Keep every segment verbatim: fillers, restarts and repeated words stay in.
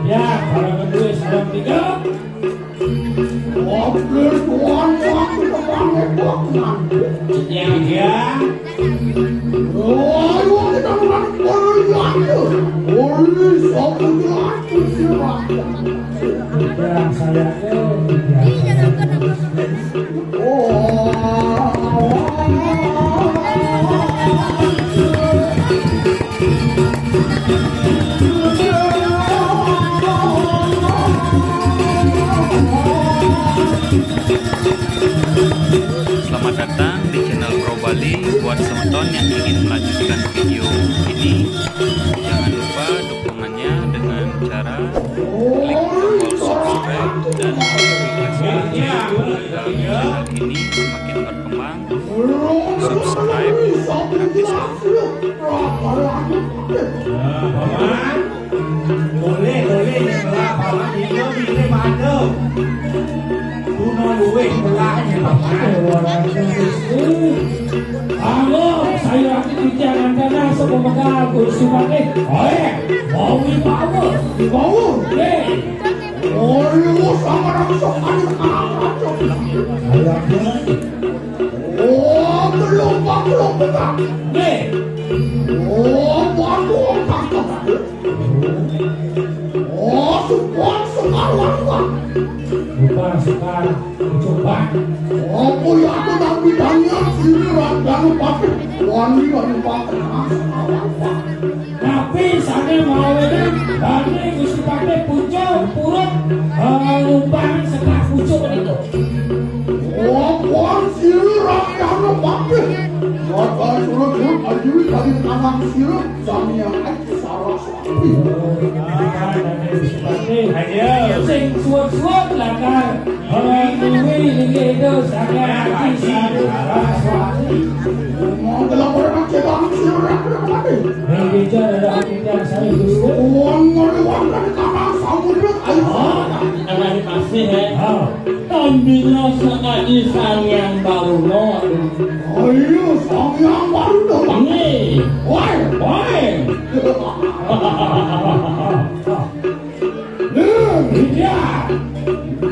Ya, kalau kedua salam tiga. Oke, Tuhan, waktu depan hebat, man. Ya, ya. Oh, ayo kita mulai. Oh, iya, iya. Oh, iya, satu lagi, silakan. Yang saya, eh, tidak. Selamat datang di channel Pro Bali. Buat semeton yang ingin melanjutkan video ini, jangan lupa dukungannya dengan cara klik tombol subscribe dan notifikasi lonceng agar channel ini semakin berkembang. Subscribe gratis. Boleh, boleh, sebelah bawah, tiga pilih pada. Kuno luwih belah, ya, Pak. Halo, saya Rakyat Titian Antana, Sopo Megal, Kursi Bakit. Oe, mau dibawa? Dibawa? Oke. Oh, lu sama orang sok ada anak, Cok. Saya pun. Oh, belum, Pak, belum, Pak. Nih. Oh, baru otak, Pak. Oh, support sekarang, Pak. Bukan sekarang, coba. Oh, ya, aku tak bidangnya, sini, Pak, jangan pakai. Wani, wani, pakai. Tapi sané mawéné, bani Gusti Patih pucuk, purut, eh, lubang sekak pucuk niku. Wah, wah, sira rakyatna Patih. Bakal suruh-suruh ayu dari tangan sira, sami yang ayu salah sapi. Ayo. Sing suwun-suwun lakar. Ora kuwi niki itu sangat hati satu. Mau telepon aja bang, sira rakyatna Patih. Yang bicara ada hati yang saya Gusti. Wong ngene wong kan kakak sambut, ayo. Oh, terima kasih, ya. Oh. Tandinga sakadi Sang Hyang Baruna. Ayo, Sang Hyang Baruna. Nggih. Woi, woi. Nih, iya.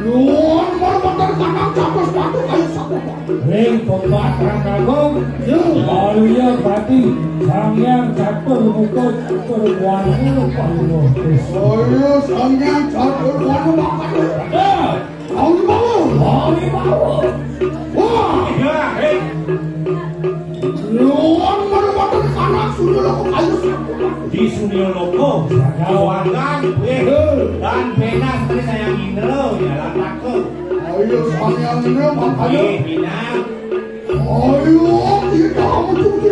Nuwun, mrepeten kanang catus patu kaya sapa? Ring pembaharan agung. Yo. Maria Bati, Sang Hyang Catur Muka Catur Wanu Paluh. Saya Sang Hyang Catur Wanu Makan. Ya. Awi mau. Awi mau. Wah. Ya, eh. Nuwun, mrepeten kanang Surya Loka kaya sapa? Di Surya Loka. Sawangan, weh. Dan penas tadi saya Indra, ya, lataku. Ayo, Sang Hyang Indra, makanya. Weh, pinang. Ayo, kita menuju.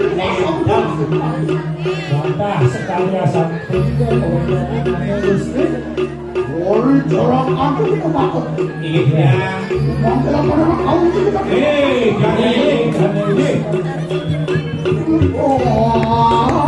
Bantah sekali asam. Ori jorok aku kita takut. Iya. Mau kita pada mau kita. Eh, jangan, eh, jangan, eh. Oh.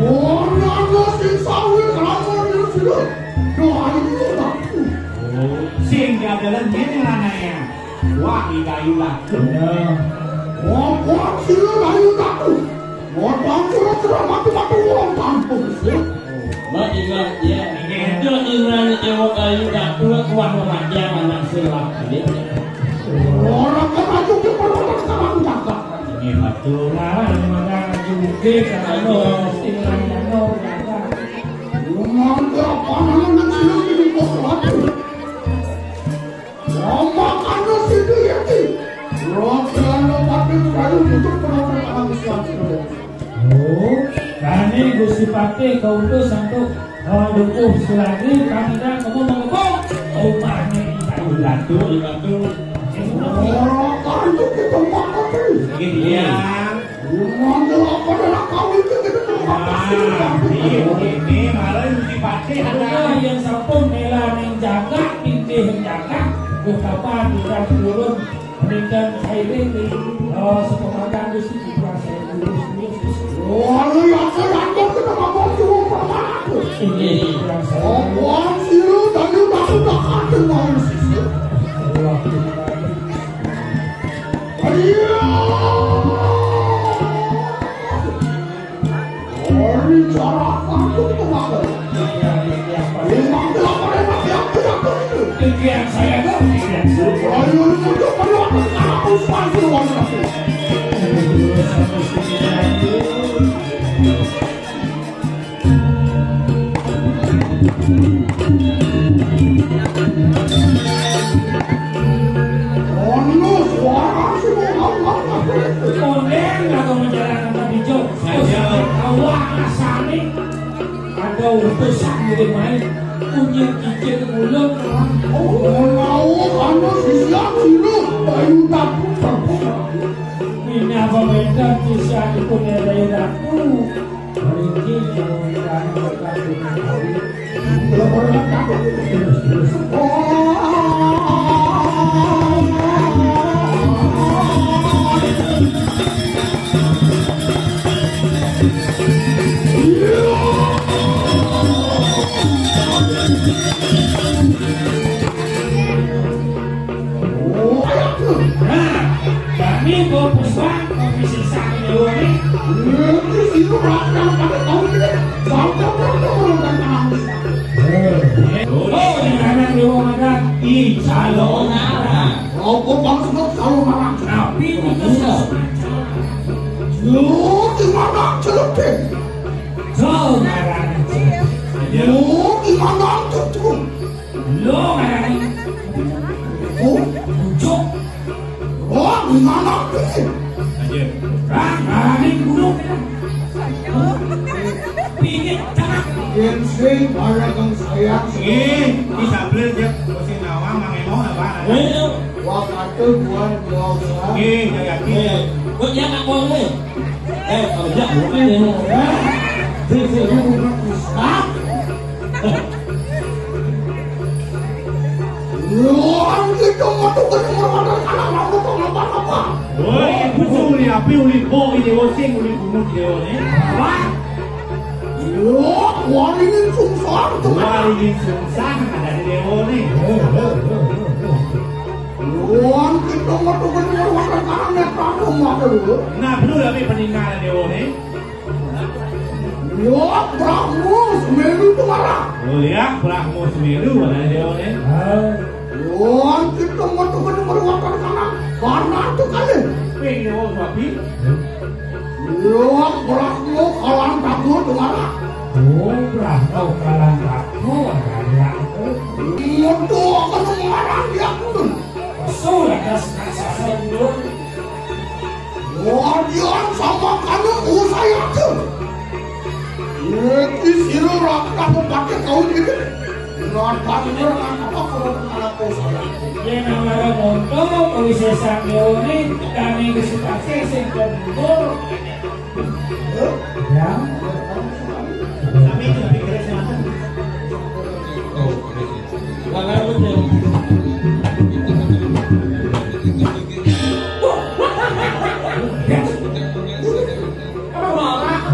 Ora ana sing sawi kelawan sira. Doain aku. Sing jagalan yen lanaya. Wah, iki kayu lah. Wong kuat sira kayu aku. Wong bangsa sira mati-mati wong kampung sih. Mbak ingat ya. Itu ingat ewa kayu datu kuah mati anak sila. Orang kan aku ke perbuatan sama aku cakap. Nggih, Pak. Larang magang jugé kalau mesti ngelayano jaga. Rumah apa nama sila di kota lagi? Rumah anu situ ya ti. Rumah anu pakai kayu untuk penonton alam Islam. Oh, kami Gusti Patih kautus untuk, eh, dukuh selagi kami dah kamu mengepung rumahnya kita. Betul, betul. Orang itu kita makan. Nggih, iya. Ngomong apa adalah kau itu kita tuh. Ah, iya, ini malah Gusti Patih ada. Yang sampun mela ning jagat, pintih jagat, betapa kita turun. Menika sairing ring, eh, sepepadan Gusti Putra Saya Guru Senior. Wah, lu ya, saya yakin kita ngomong cuma permata. Ini Putra Saya. Ngomong silu tadi udah, udah kaget mau sisi. Iya. Ini cara aku tuh makan. Memang telah pada mati aku yang begitu. Pikiran saya tuh, pikiran saya. Ayo, lu tuh perlu aku, aku sepatu warna. Ono suara sing ngomong. Kondeng atau menjalankan tadi, Cok. Saja. Awak rasane ada utusan ngene wae. Kunyit kicir ngulek. Oh, mau anu sisian sini. Bayu tak. Ini apa beda sisian itu dari aku? Nah, kami bawa puspa, kami sisa ini. Ini sih lu berapa kali pada tahun ini? Sampai berapa orang tangan? Oh, di kanan di rumah ada. Ih, calon arang. Apa maksud calon arang? Tapi itu sudah semacam. Lu di mana celupin? Calon arang. Lu di mana tuh? Lo ngarani. Oh, pucuk. Oh, gimana ini? Aja. Rang ngarani gunung. Pingit tengah. Yen sing bareng kang sayang. Nggih, iki sampel jek sing nawang mang emo apa? Ayo. Wah, kata buan biasa. Nggih, saya yakin. Eh, kok ya nak buang ni? Eh, kalau dia bukan ni. Sing, sing, lu bukan Ustaz. Luang kita metu ke nomor pada anak kamu kok ngapa-ngapa. Woi, pucung uli api, uli bong, uli osing, uli gunung, uli one. Wah. Wah, waringin sungsang, tuh. Waringin sungsang, ada di dewa nih. Luang kita metu ke nomor pada anak kamu, maka dulu. Nah, betul, tapi peninggalan dewa nih. Yo, Brahmo Semeru Tengara. Oh ya, Brahmo Semeru, ada dia ni. Yo, kita metu ke nomor wakil kanan, karena tu kali. Ping dia orang sapi. Yo, Brahmo Kalang Tago Tengara. Oh, Brahmo Kalang Tago, ada dia. Metu akan mengarang dia pun. Betul, ada sasaran dulu. Wadian sama kamu usai aja. Iki sira ora kamu pakai kau ini. Nonton ora apa kalau anak usai. Yen ora monto, kuwi sesang yone, kami wis dipake sing bener. Ya. Kami itu pikir silakan. Oh,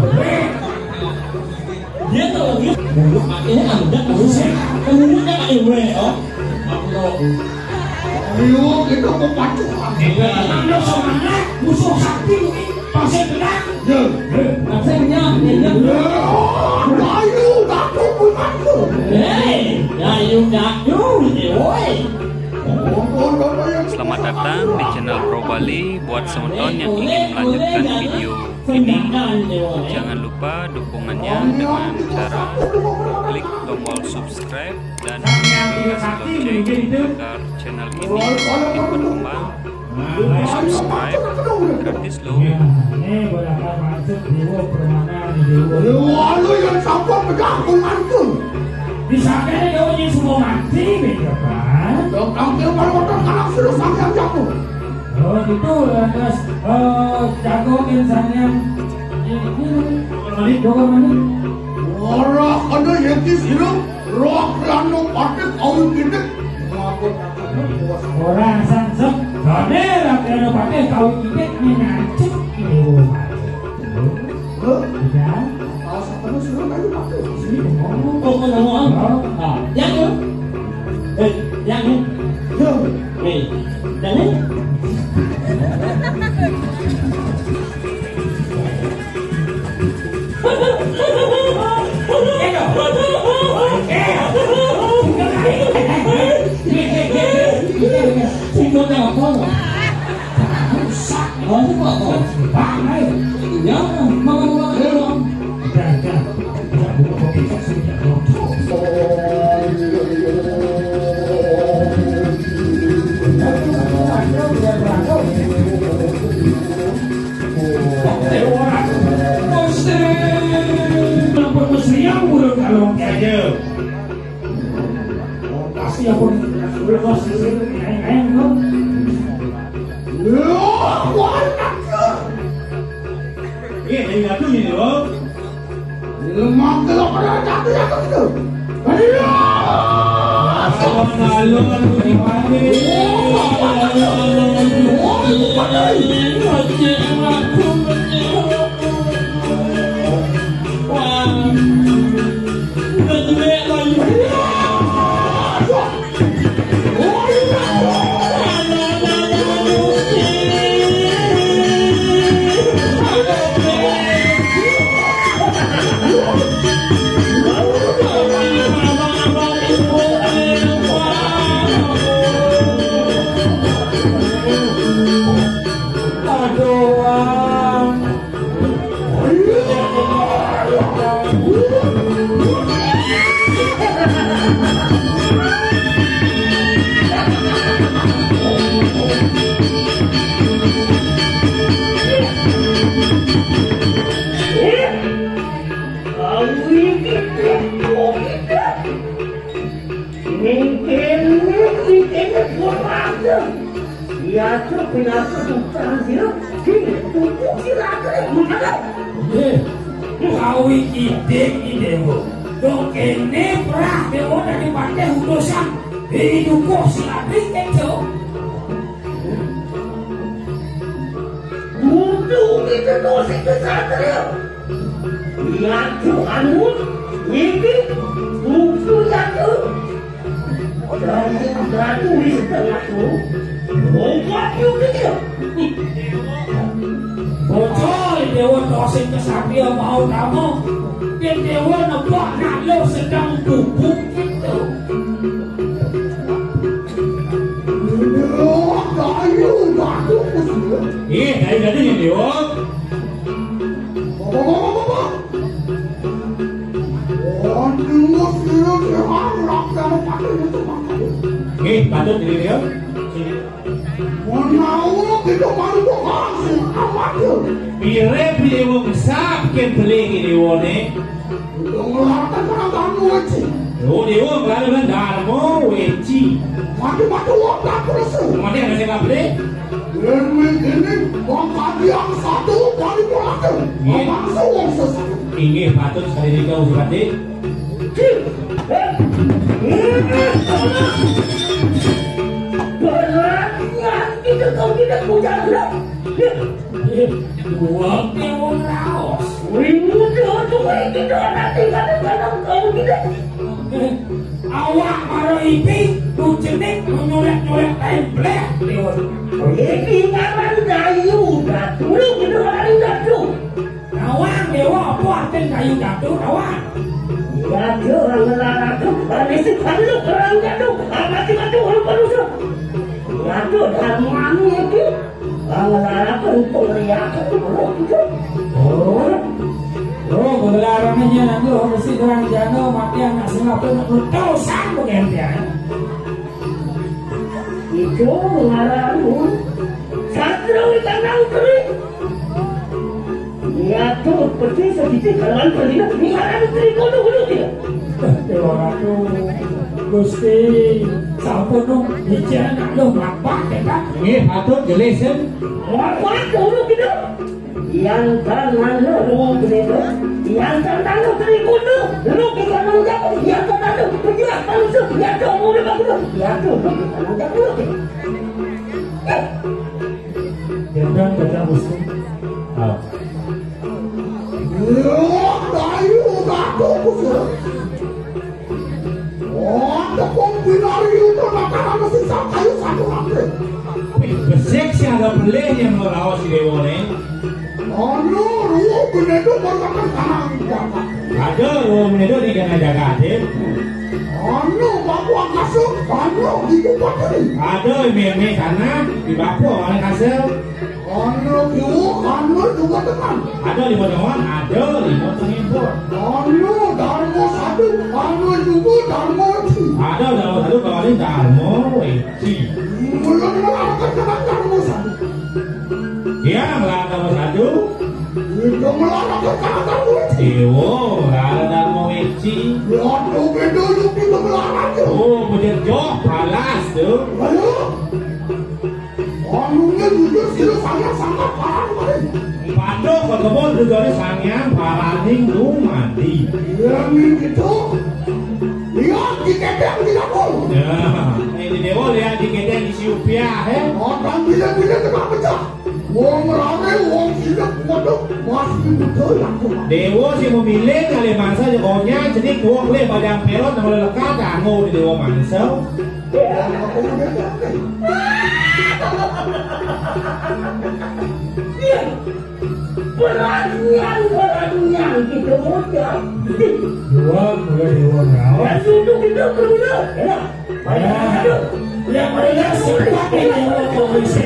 oke. Dia tuh, dia mulutnya ada terus ya. Mulutnya kayak gue, oh. Aku tuh. Ayo, kita mau pacu. Iya. Anda semangat, musuh sakti, pasti tenang. Ya. Pasti tenang, ya, ya. Ya, ayo, aku bukan. Hei, ayo, ayo, woi. Selamat datang di channel Pro Bali. Buat semeton yang ingin melanjutkan video ini, jangan lupa dukungannya dengan cara klik tombol subscribe dan notifikasi lonceng agar channel ini makin berkembang. Subscribe gratis loh. Ini berapa maksud dewa permana dewa. Lu yang sampun pegang pun mantul. Bisa kene dewa yang semua mati, beda kan? Dong tampil pada motor kanak sudah sampean jago. Oh gitu, lantas eh jago yang sanyan. Ini balik doang ini. Ora ada yeti sira roh lanu patik awit ini. Ngapun Ora sansep, dene rakyatnya pakai kau ini mengancam ini rumah. Ya. Sini ngomong. Oh, ngomong. Ah, yang itu. Eh, yang itu. Yo. Eh, yang ini. Iya, dari ratu ini loh. Lemah gelap pada ratu ya kau itu. Aduh. Alon-alon, alon-alon. Biasa pinaka tukang sira, sing tuku sira akhire gudeg. Eh, kawi kidik iki, Dewa. Dong kene prah Dewa dari patih utusan. Ini dukuh si Adri kejo. Butuh kita dosa kesatria. Yatu anu, iki butuh yatu. Ratu di setengah tu, bongkok juga dia. Bocor Dewa tosik kesatria mau kamu. Yen Dewa nebak nak lo sedang bubuk gitu. Iya, dari tadi nih, Dewa. Nggih, patut diri dia. Menawa kita malu bohong, amat ya. Pire pire wong sap ken beli ini wone. Wong ngelarang kan kamu weci. Lo dewa ngelalu kan darmo weci. Mati-mati wong tak terus. Mati ada saya beli. Yen mengkene wong kandhang satu kali polaku. Nggih. Langsung wong sesat. Inggih patut sekali nika Gusti Patih. Perhatian kita kau tidak punya gerak. Wong ke wong raos. Wih, udah tuh kayak gitu nanti kadang-kadang kau tidak. Awak karo ipi, kucenik, nyolek-nyolek kain bleh, liwat. Iki kapan kayu, udah turun gitu, kapan udah tuh. Nawang, Dewa, apa artin kayu jatuh, Nawang? Raja ngelaraken panisip halus perang jatuh, amati mati urung manusia. Raja dharmani iki ngelaraken pengeriaken roh kita. Oh, oh, gelarane nyen anu mesti orang jano mati anak sing apa nak tahu sang bagian dia. Itu ngaran satru ikan nang teri. Nyatu peti sedikit kalawan perlindung ngaran teri kono hulu dia. Dewa Ratu, Gusti, sampun dong, ijen aduh mapak kita. Nggih, patut gelisin. Mapak dulu kita. Yang tanah lu bener, yang tanah lu teri kono, lu kita nang jauh, yang tanah lu pejuang bangsa, yang jauh udah bagus, yang jauh lu kita nang jauh. Gendang gajah musuh. Ah. Wah, bayu, bagus, ya. Wah, tepung binari itu makanan mesin kayu satu nanti. Wih, besik sih ada beli yang mau lawas si Dewa nih. Anu, ruwuh benedo merupakan tanah jagat. Ada ruwuh benedo di kena jagat, ya. Anu, Papua kasut, anu, ibu patri. Ada meme tanah di Papua oleh kasut. Anu, kiwo, anu, juga teman. Ada lima teman, ada lima pengimpor. Anu, Darmo satu, anu, juga Darmo weci. Ada Darmo satu, kawali Darmo weci. Belum melakukan teman Darmo satu. Iya, ngelarang satu. Itu ngelarang ke kanan weci. Iyo, ngelarang mau weci. Waduh, beda lu pintu ngelarang tuh. Oh, bener joh, balas tuh. Ayo. Anunya jujur sih lu sangat sangat parah kemarin. Padha ketemu dudane sangyang paraning dumadi. Iya, nih gitu. Iya, di kepeng di dapur. Ya, ini dewa lihat di kepeng di siupiah, eh. Orang bila-bila kena pecah. Wong rame, wong sibuk, waduh, masih betul aku. Dewa sing memilih kali mangsa, pokoknya jenis wong le padang pelot nang lekat kamu di dewa mangsa. Iya. Peranian, peranian kita bocah. Dewa, mulai dewa, ya. Dan duduk kita berguna, ya. Ya, ya, sempat ini, ya, polisi.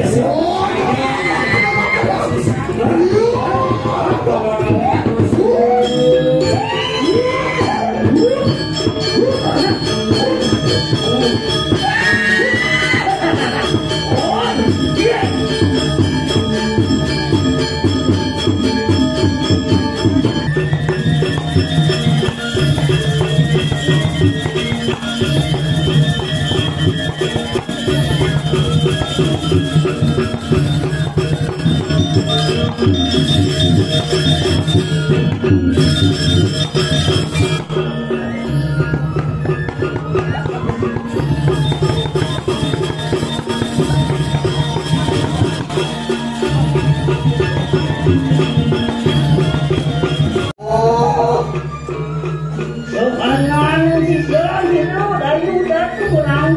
Kebanyakan kita hidup dari udah kurang.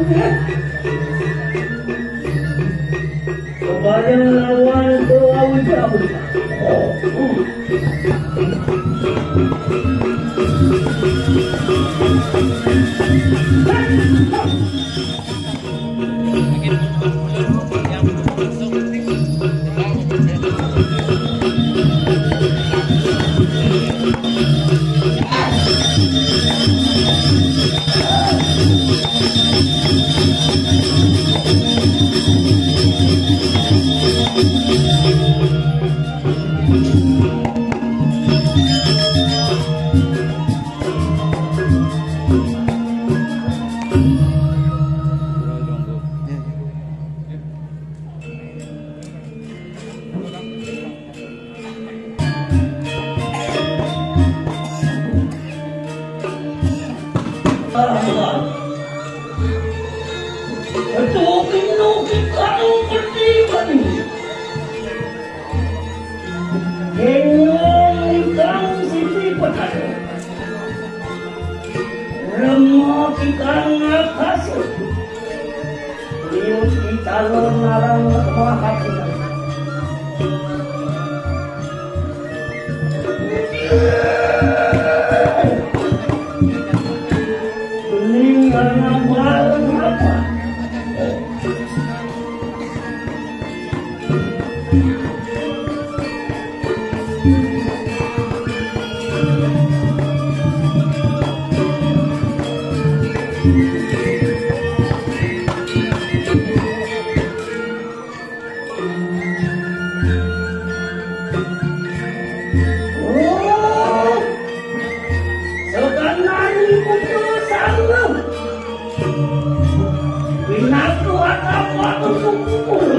Kepada lawan ke awal jauh. Kenyong ingkang siti petani. Lemah ingkang ngakasa. Liut di calon narang mahapuna. Oh, sebenarnya putus asa. Pinatu atap waktu syukur.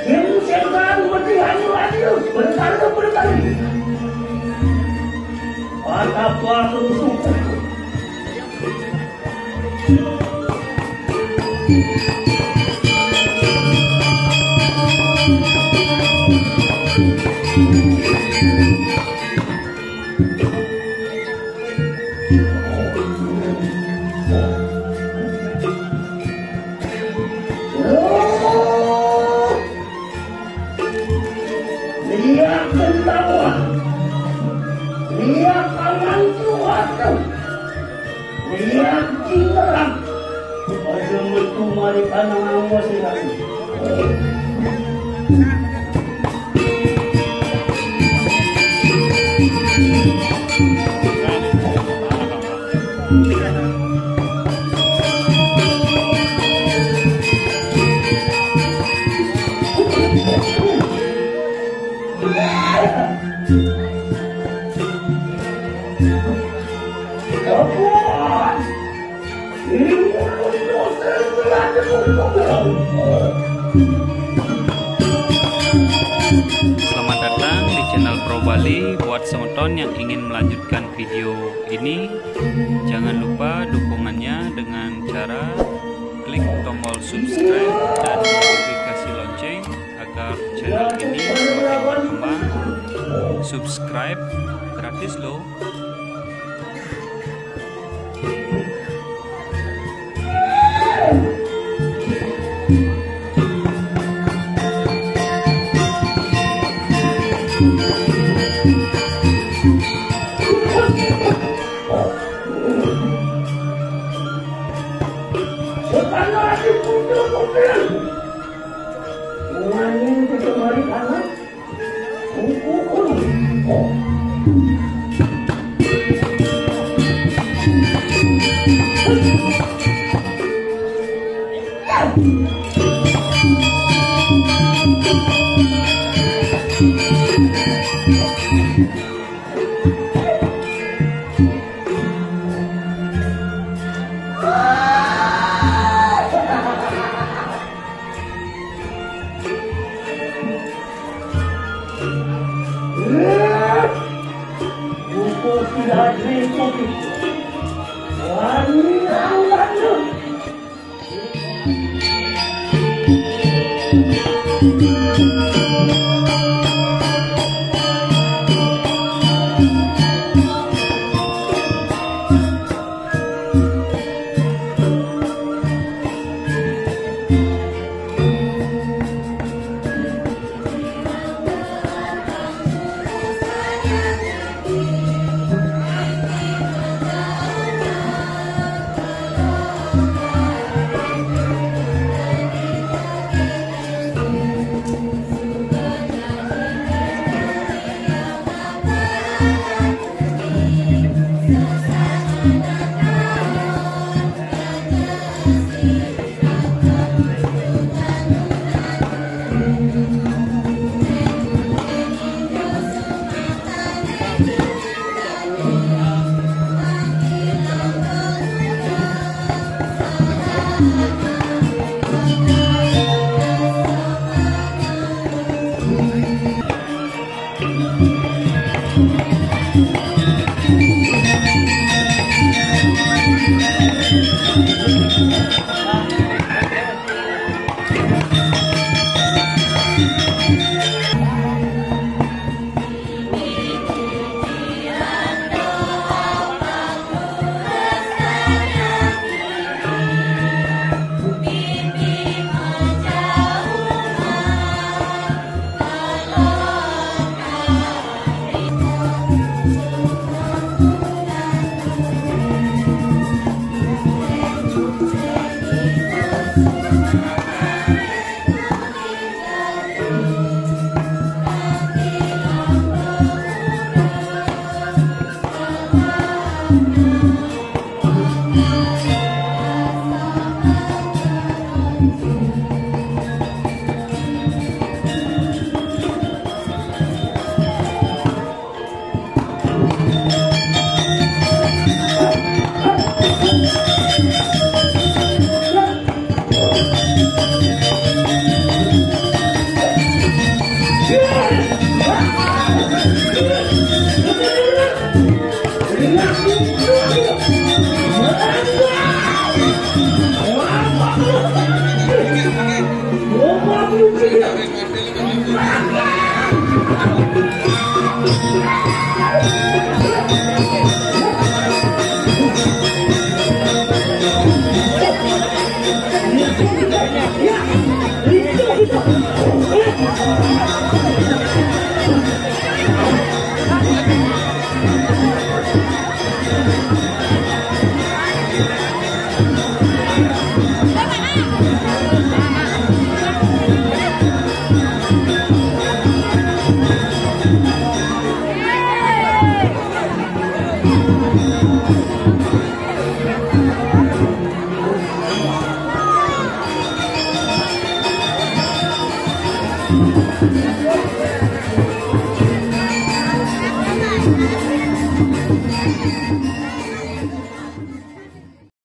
Yang setan berdiam lagi berkali-kali. Atap waktu syukur. Lihat ketawa, lihat tangan kuat. Iya, iya. Aja metu mari kanang awas lagi. Selamat datang di channel Pro Bali. Buat semeton yang ingin melanjutkan video ini, jangan lupa dukungannya dengan cara klik tombol subscribe dan notifikasi lonceng agar channel ini semakin berkembang. Subscribe gratis loh.